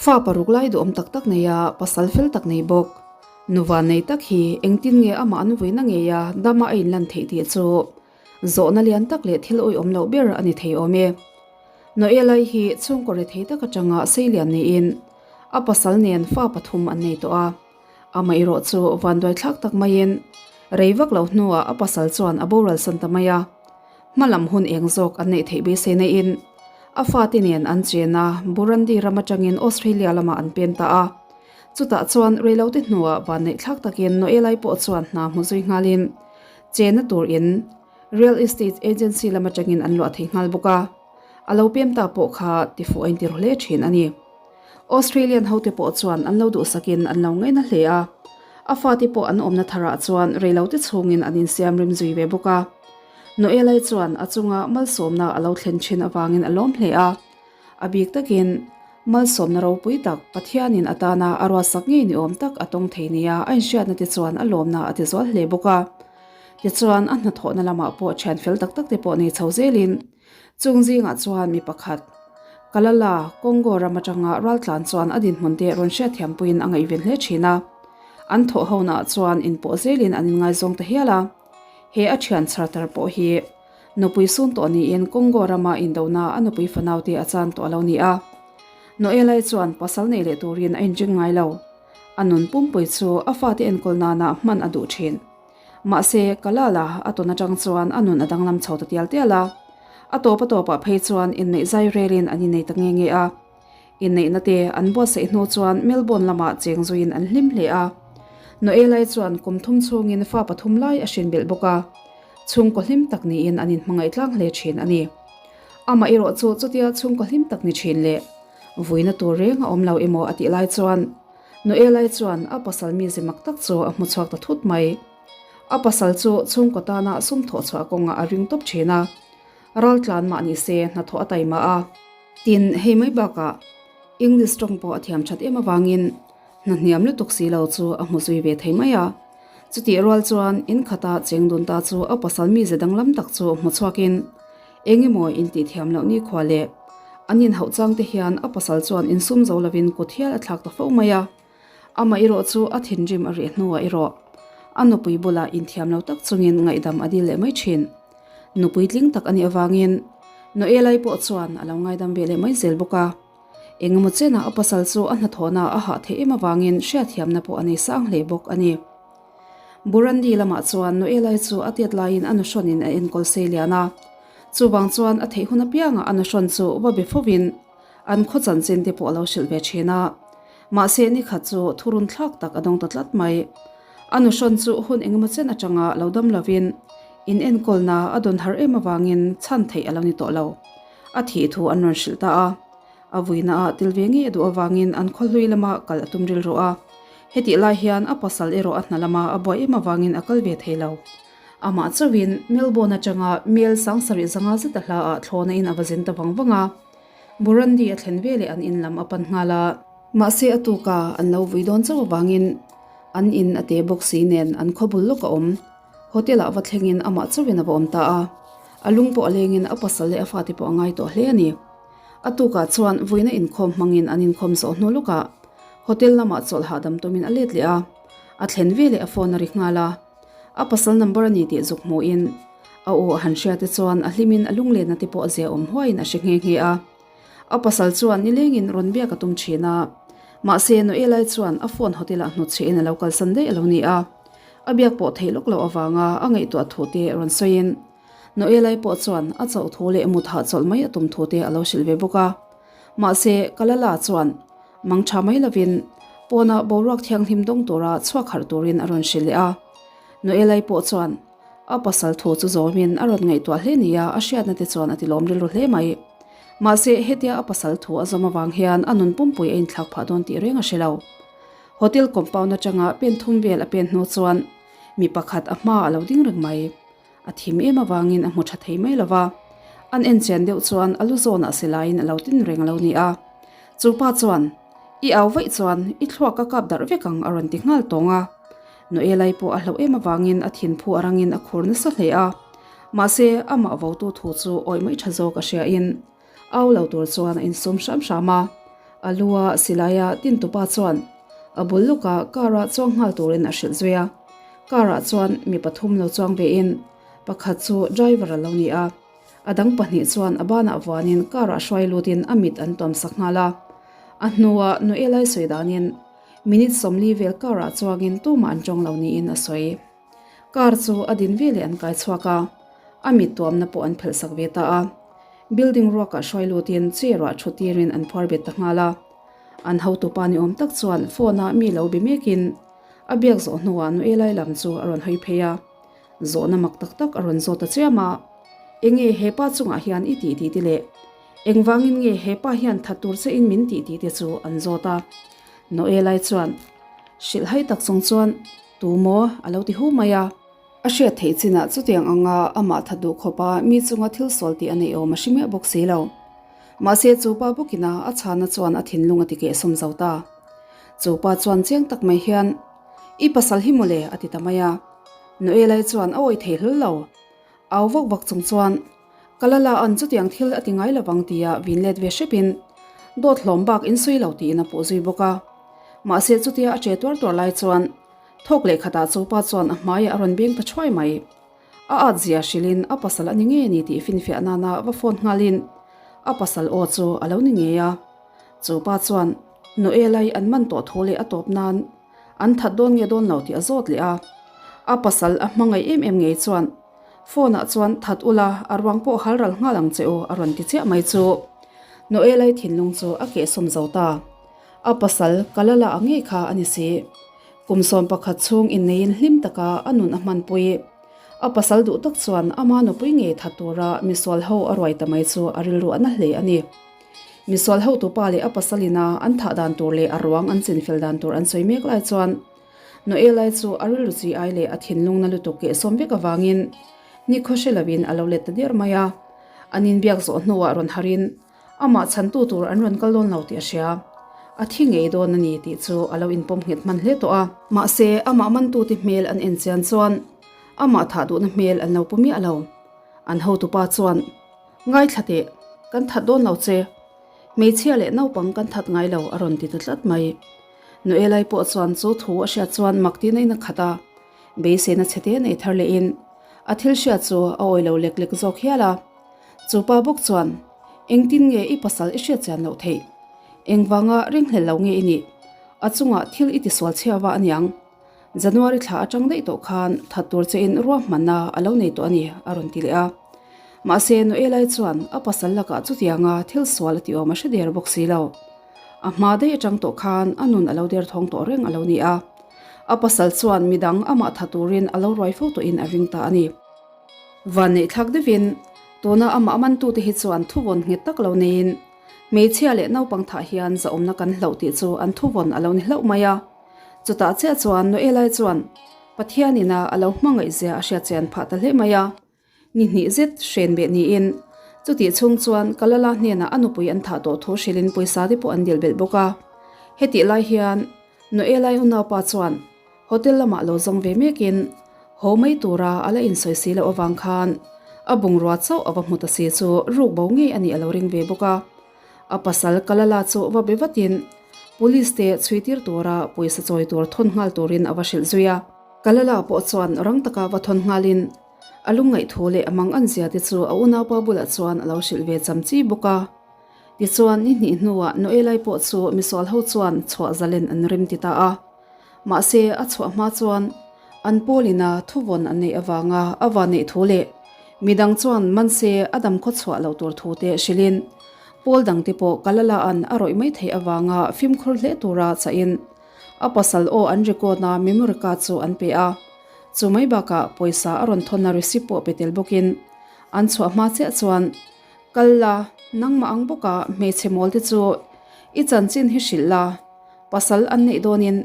Fa paruk lai duhawm tak tak nei a, pasal fel tak nei bawk. Nu vannei tak hi engtin nge amah an vuina ngei a dama a inlan theih tih chu zawhna lian tak leh thil awihawm loh ber a ni thei awm e. Noelai hi chhungkaw rethei tak atanga seilian niin a pasal nen fa pathum an nei tawh a. Amaherawh chu vanduaithlak tak maiin rei vak lo hnuah a pasal chuan a boral san ta mai a. Hmalam hun eng zawk an neih theih beisei naiin a fate nen an chen a, Burundi ram atangin Australia lamah an pen ta a. Chutah chuan reilote hnuah vanneihthlak takin Noelai pawh chuan hna hmu zui nghalin chenna tur in Real Estate Agency lam atangin an luah thei nghal bawk a. A lo pem ta pawh kha tifuh a intir hle thin a ni. Australian hote pawh chuan an lo duhsakin an lo ngaina hle a, a fate pawh an awmna tharah chuan reilote chhungin an insiam rim zui ve bawk a. Noelai chuan a chunga malsawmna a lo thlen thin avangin a lawm hle a, a bik takin malsawmna ropui tak Pathianin atana a ruatsak ngei ni awm tak a tawng thei nia a inhriatna te chuan a lawmna a ti zual hle bawk a. Tichuan a hnathawhna lamah pawh thian fel tak tak te pawh nei chho zelin Chung zingah chuan mi pakhat, Kalala, Congo ram atanga raltlan chuan a dinhmun te rawn hriatthiam puiin a ngaihven hle thin a. An thawh honaah chuan inpawh zelin an inngaizawng ta hial a. He a thian chhartar pawh hi nupui sun tawh niin Congo rama indona a nupui fanaute a chan tawh a lo ni a. Noelai chuan pasal nei leh turin a inring ngai lo. A nun pumpui chu a fate enkawl nana hman a duh thin. Mahse, ka la la, a tawn atang chuan a nun a danglam chho ta tial tial a. A tawp a tawpah phei chuan inneih zai relin an innei ta nge nge a. Inneihna te an buatsaih hnu chuan Melbourne lamah cheng zuiin an hlim hle a. Noelai chuan kum thum chhungin fa pathum lai a hrin belh bawk a. Chhungkaw hlim tak niin an inhmangaih tlang hle thin a ni. Amah erawh chu chutia chhungkaw hlim tak ni thin leh vuina tur reng a awm lo emaw a tih lai chuan Noelai chuan a pasal mize mak tak chu a hmu chhuak ta thut mai. A pasal chu chhungkaw tana sum thawh chhuah kawngah a ring tawp thin a, raltlan mah ni se hnathawh a taima a. Tin, hei mai bakah English tawng pawh a thiam that em avangin hna hniam lutuk si lo chu a hmu zui ve thei mai a. Chutih rual chuan in khata cheng dun ta chu a pasal mize danglam tak chu hmu chhuakin Eng emaw intih thiam loh nikhua leh an inhauh chang te hian a pasal chuan insum zo lovin kut hial a thlak ta fo mai a. Amah erawh chu a thinrim a reh hnuah erawh a nupui bulah inthiam lo tak chungin ngaihdam a dil leh mai thin. Nupui tling tak a nih avangin Noelai pawh chuan a lo ngaidam ve leh mai zel bawk a. Eng emaw chenah a pasal chu a hnathawhna a hah theih em avangin hriatthiamna pawh a nei sang hle bawk a ni. Burundi lamah chuan Noelai chu a tiat laiin a nuhrawnin a enkawl sei lian a. Chuvang chuan a theih hun apiangah a nuhrawn chu va be fovin an khaw chanchin te pawh a lo hrilh ve thin a. Mahse nikhat chu thurun thlak tak a dawng ta tlat mai. A nuhrawn chu hun engemaw chen atanga lo dam lovin in enkawlna a dawn har em avangin chhan theih a lo ni tawh lo. A thih thu an rawn hrilh ta a. A vuinaah tel ve ngei a duh avangin an khawhlui lama kal a tum rilru a. Hetih lai hian a pasal erawh a hna lama a buai em avangin a kal ve thei lo. Amah chauhin Melbourne atanga mel sangsarih zanga zet a hlaah thlawna in a va zin ta vang vang a. Burundi a thlen veleh an in lam a pan nghal a. Mahse a tuka an lo vui dawn chauh avangin an in a te bawk si nen an khaw bul lawk a awm. Hotel ah va thlengin amah chauhin a va awm ta a. A lung pawh a lengin a pasal leh a fate pawh a ngai tawh hle a ni. A tukah chuan vuina inkhawm hmangin an inkhawm zawh hnu lawkah hotel lamah chawlh hahdam tumin a let leh a, a thlen veleh a phone a ri nghal a. A pasal number a ni tih zuk hmuhin a aw a han hria te chuan a hlimin a lunglenna te pawh a zia awm huaiin a hre nghe nghe a. A pasal chuan nilengin rawn biak a tum thin a, mahse Noelai chuan a phone hotel ah hnutchhiahin a lo kalsan daih a lo ni a. A biak pawh theih lawk loh avanga a ngaihtuah thu te rawn sawiin Noelai pawh chuan a chauh thu leh mut hahchawlh mai a tum thu te a lo hrilh ve bawk a. Mahse, Kalala chuan mang tha mai lovin pawna boruak thianghlim dawng tura chhuak harh turin a rawn hrilh leh a. Noelai pawh chuan a pasal thu chu zawmin a rawn ngaihtuah hle nia a hriatna te chuan a tilawm rilru hle mai. Mahse, hetia a pasal thu a zawm avang hian a nun pumpui a inthlak phah dawn tih reng a hre lo. Hotel compound atanga pen thum vel a pen hnu chuan mi pakhat a hma a lo ding reng mai. A thim em avangin a hmu tha thei mai lo va, an en chian deuh chuan a lu zawnah silaiin a lo tin reng a lo ni a. Chu pa chuan, I au vaih chuan i thluak ka kap darh vek ang a rawn ti nghal tawng a. Noelai pawh a hlauh em avangin a thinphu a rangin a khur nasa hle a. Mahse, amah votu thu chu awih mai tha zawk a hriain au lo tur chuan a insum hram hram a. A lua silaia tintupa chuan a bul lawkah car-ah chuang nghal turin a hrilh zui a. Car-ah chuan mi pathum lo chuang vein pakhat chu driver a lo ni a. A dang pahnih chuan a banah vuanin car-ah hruai lutin a mit an tuam sak nghal a. A hnuah Noel-ai sawi danin minute 40 vel car-ah chuangin tumah an tawng lo niin a sawi. Car chu a din veleh an kai chhuak a, a mit tuamna pawh an phelh sak ve ta a. Building ruakah hruai lutin chair-ah thu tirin an phuar bet ta nghal a. An hotupa ni awm tak chuan phone-ah mi lo be mekin a biak zawh hnuah Noel-ai lam chu a rawn hawi phei a. Zawhna mak tak tak a rawn zawt ta chiam a, Enge he pa chungah hian i tih tih te leh engvangin nge he pa hian that tur che in min tih tih te chu an zawt a. Noel-ai chuan hrilhhai tak chung chuan Tu maw? a lo ti hu mai a. A hriat theih chinah chutiang anga amah that duh khawpa mi chunga thil sual tih a neih awm a hre miah bawk si lo. Mahse chu pa bawkina a chhana chuan a thinlung a ti kehsawm zo ta. Chu pa chuan chiang tak mai hian, I pasal hi mawle a ti ta mai a. Noelai chuan a awih thei hlul lo. Au vak vak chung chuan, Ka la la an chutiang thil a ti ngai lovang tia vin let ve hrepin dawt hlawm bak in sawi lo tiin a puh zui bawk a. Mahse chutia a che tuar tuar lai chuan thawk leh khatah chupa chuan a hmaiah a rawn beng ta thuai mai. A at zia hrilhin a pasal a ni ngei a ni tih finfiah nana va phone nghalin a pasal aw chu a lo ni ngei a. Chupa chuan Noelai an man tawh thu leh a tawp nan An that dawn nge dawn lo tih a zawt leh a. A pasal a hmangaih em em ngei chuan phone ah chuan that ula a ruang pawh hal ral nghal ang che u a rawn ti chiah mai chu. Noelai thinlung chu a kehsawm zo ta. A pasal ka la la a ngei kha a ni si. Kum 11 chhung inneiin hlim taka a nun a hmanpui. A pasal duh tak chuan ama nupui ngei that tura misual ho a ruai ta mai chu a rilru a na hle a ni. Misual hotupa leh a pasalina an thah dan tur leh a ruang an chinfel dan tur an sawi mek lai chuan Noelai chu a rilru chi ai leh a thinlung na lutuk kehsawm vek avangin nikhaw hre lovin a lo let ta der mai a. An inbiak zawh hnuah rawn harin amah chhantu tur an rawn kal dawn lo tih a hria. A thi ngei dawn a ni tih chu a lo inpawm nghet hman hle tawh a. Mahse, amah mantute hmel an en chian chuan amah thah duhna hmel an lo pu miah lo. An hotupa chuan. Ngaithla teh, kan that dawn lo che. Hmeichhia leh naupang kan that ngai lo a rawn ti ta tlat mai. Noelai pawh chuan chu thu a hriat chuan mak tina in a khat a, beiseina chhe te nei thar lehin a thil hriat chu a awi lo lek lek zawk hial a. Chu pa bawk chuan, Engtin nge i pasal i hriat chian loh theih? Engvanga ringhlel lo nge i nih? A chungah thil i tisual chhia va aniang. January thla atang daih tawh khan that tur che in ruahmanna a lo nei tawh a ni, a rawn ti leh a. Mahse, Noelai chuan a pasal lakah chutianga thil sual a tih awm a hre der bawk si lo. A hma daih atang tawh khan a nun a lo der thawng tawh reng a lo ni a. A pasal chuan midang amah tha turin a lo ruai fo tawhin a ring ta a ni. Vanneih thlak deuhin tuna amah mantute hi chuan thuvawn nghet tak lo neiin hmeichhia leh naupang thah hian zahawmna kan hlauh tih chu an thuvawn a lo ni hlauh mai a. Chutah chiah chuan Noelai chuan Pathian ina a lo hmangaih zia a hriat chian phah ta hle mai a. Ni hnih zet hren beh niin chutih chhung chuan Kalala hnenah a nupui an thah tawh thu hrilhin pawisa te pawh an dil belh bawk a. Hetih lai hian Noelai unaupa chuan hotel lamah lo zawng ve mekin haw mai tura a la insawi si loh avang khan a bungrua chauh a va hmu ta si chu ruk bo ngei a nih a lo ring ve bawk a. A pasal Kalala chu va be vatin Police te chhui tir tura pawisa chawi tur thawn nghal turin a va hrilh zui a. Kalala pawh chuan rang taka va thawn nghalin a lungngaih thu leh a mang an zia te chu a unaupa bulah chuan a lo hrilh ve cham chi bawk a. Tichuan ni hnih hnuah Noelai pawh chu misual ho chuan chhuah zalen an rem ti ta a. Mahse a chhuah hma chuan an pawlina thuvawn an neih avanga a va neih thu leh midang chuan manse a dam khaw chhuah loh tur thu te hrilhin pawl dangte pawh Kalala-a'n a rawih mai theih avanga fimkhur hle tura chahin a pasal aw an record-na memory card chu an pe a. Chu mai bakah pawisa a rawn thawnna receipt pawh pe tel bawkin an chhuah hma chiah chuan Kal la, nangmah ang bawka hmeichhe mawl te chu i chanchin hi hrilh la, Pasal an neih dawnin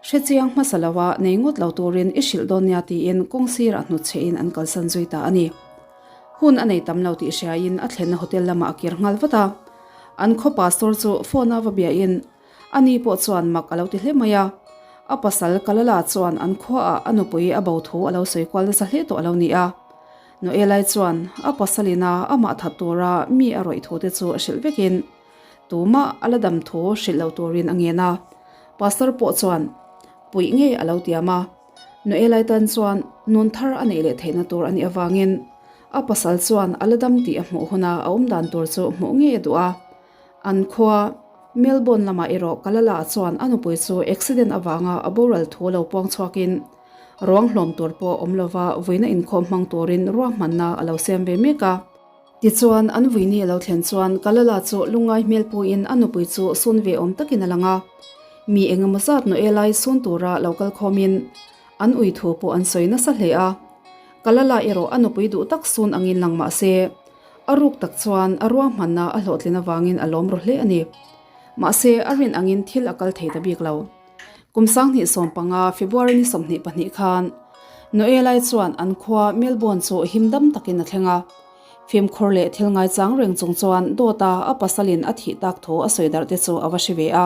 hrechiang hmasa loa nei ngawt lo turin i hrilh dawn nia tiin kawng sirah hnutchhehin an kalsan zui ta a ni. Hun a nei tam lo tih hriain a thlenna hotel lamah a kir nghal vat a. An khaw pastor chu phone-a va biahin ani pawh chuan mak a lo ti hle mai a. A pasal Kalala chuan an khuaah a nupui a bo thu a lo sawi kual nasa hle tawh a lo ni a. Noelai chuan a pasalina amah that tura mi a rawih thu te chu a hrilh vekin. Tumah a la dam thu hrilh lo turin a ngen a. Pastor pawh chuan puih ngei a lo tiam a. Noelai tan chuan nun thar a neih leh theihna tur a nih avangin a pasal chuan a la dam tih a hmuh huna a awm dan tur chu hmuh ngei a duh a. An khua Melbourne lamah erawh Kalala chuan a nupui chu accident avanga a boral thu lo puang chhuakin ruang hlawm tur pawh awm lova vuina inkhawm hmang turin ruahmanna a lo siam ve mek a. Tichuan, an vuini a lo thlen chuan Kalala chu lungngai hmel puiin a nupui chu sun ve awm takin a lang a. Mi engemaw zat Noelai sun tura lo kal khawmin an ui thu pawh an sawi nasa hle a. Kalala erawh a nupui duh tak sun angin lang mah se, a ruk tak chuan a ruahmanna a hlawhtlin avangin a lawm ru hle a ni. Mahse, a rin angin thil a kal thei ta bik lo. Kum 2015 February ni 22 khan Noelai chuan an khua Melbourne chu him dam takin a thleng a. Fimkhur leh thil ngaichang reng chung chuan dawta a pasalin a thih tak thu a sawi darh te chu a va hre ve a.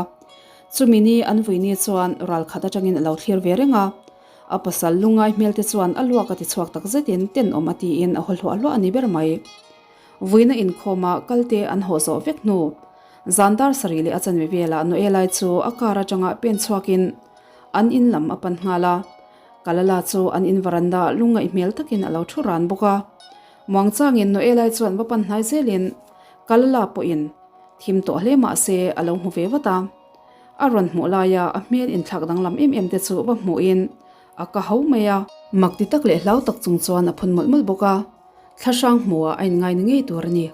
Chumi ni an vui ni chuan ral khat atangin a lo thlir ve reng a. A pasal lungngai hmel te chuan a luak a ti chhuak tak zetin tenawm a tiin a haw hluah hluah a ni ber mai. Vuina inkhawma kalte an haw zawh vek hnu. Zan dar sarih leh a chanve velah Noelai chu a car atanga pen chhuakin an in lam a pan nghal a. Kalala chu an in varanda lungngaih hmel takin a lo thu ran bawk a. Muangchangin Noelai chuan va pan hnai zelin Kalala pawhin thim tawh hle mah se a lo hmu ve vat a. A rawn hmuh laia a hmel inthlak danglam em em te chu va hmuhin a ka ho mai a. Mak ti tak leh hlau tak chung chuan a phun mawlh mawlh bawk a. Thlahrang hmuhah a inngai ni ngei tur a ni.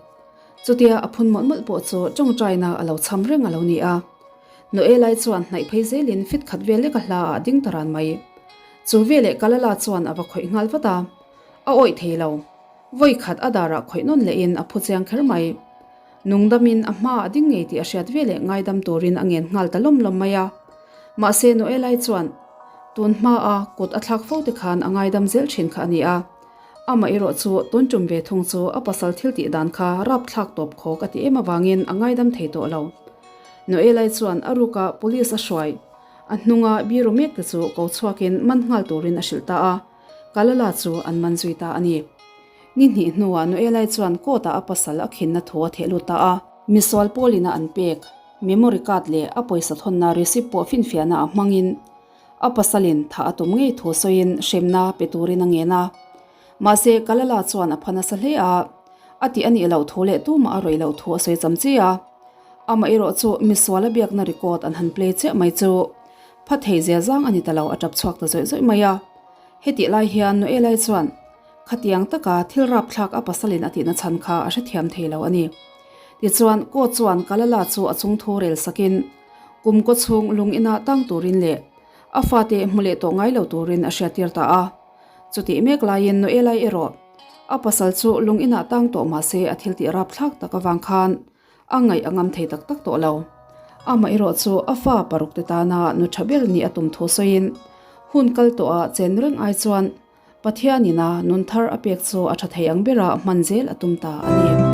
Chutia a phun mawlh mawlh pawh chu tawngtaina a lo cham reng a lo ni a. Noelai chuan hnaih phei zelin fit khat vel lek a hla ah a ding ta ran mai. Chu veleh Kalala chuan a va khawih nghal vat a. A awih thei lo. Vawi khat a darah khawih nawn lehin a phu chiang kher mai. Nungdamin a hma a ding ngei tih a hriat veleh ngaidam turin a ngen nghal ta lawm lawm mai a. Mahse Noelai chuan tun hma a kut a thlak fo te khan a ngaidam zel thin kha a ni a. Amah erawh chu tun tum ve thung chu a pasal thil tih dan kha rapthlak tawp khawk a ti em avangin a ngaidam thei tawh lo. Noelai chuan a ruka police a hruai a hnunga biru mek te chu ko chhuakin man nghal turin a hrilh ta a, Kalala chu an man zui ta a ni. Ni hnih hnuah Noelai chuan court ah a pasal a khinna thu a theh lut ta a. Misual pawlina an pek memory card leh a pawisa thawnna receipt pawh finfiahna ah hmangin A pasalin thah a tum ngei thu sawiin hremna pe turin a ngen a. Mahse, Kalala chuan a pha nasa hle a, a tih a nih loh thu leh tumah a rawih loh thu a sawi cham chi a. Amah erawh chu misual a biakna record an han play chiah mai chu pha thei zel zang a ni ta lo a tap chhuak ta zawih zawih mai a. Hetih lai hian Noelai chuan khatiang taka thil rapthlak a pasalin a tihna chhan kha a hrethiam thei lo a ni. Tichuan, court chuan Kalala chu a chungthu rel sakin, Kum kaw chhung lung inah tang turin leh a fate hmu leh tawh ngai lo turin a hriattir ta a. Chutih mek laiin Noelai erawh a pasal chu lung inah tang tawh mah se a thil tih rapthlak tak avang khan a ngaih a ngam thei tak tak tawh lo. Amah erawh chu a fa paruk te tana nu tha ber nih a tum thu sawiin hun kal tawhah chen reng ai chuan Pathianin a nun thar a pek chu a tha thei ang berah hman zel a tum ta a ni.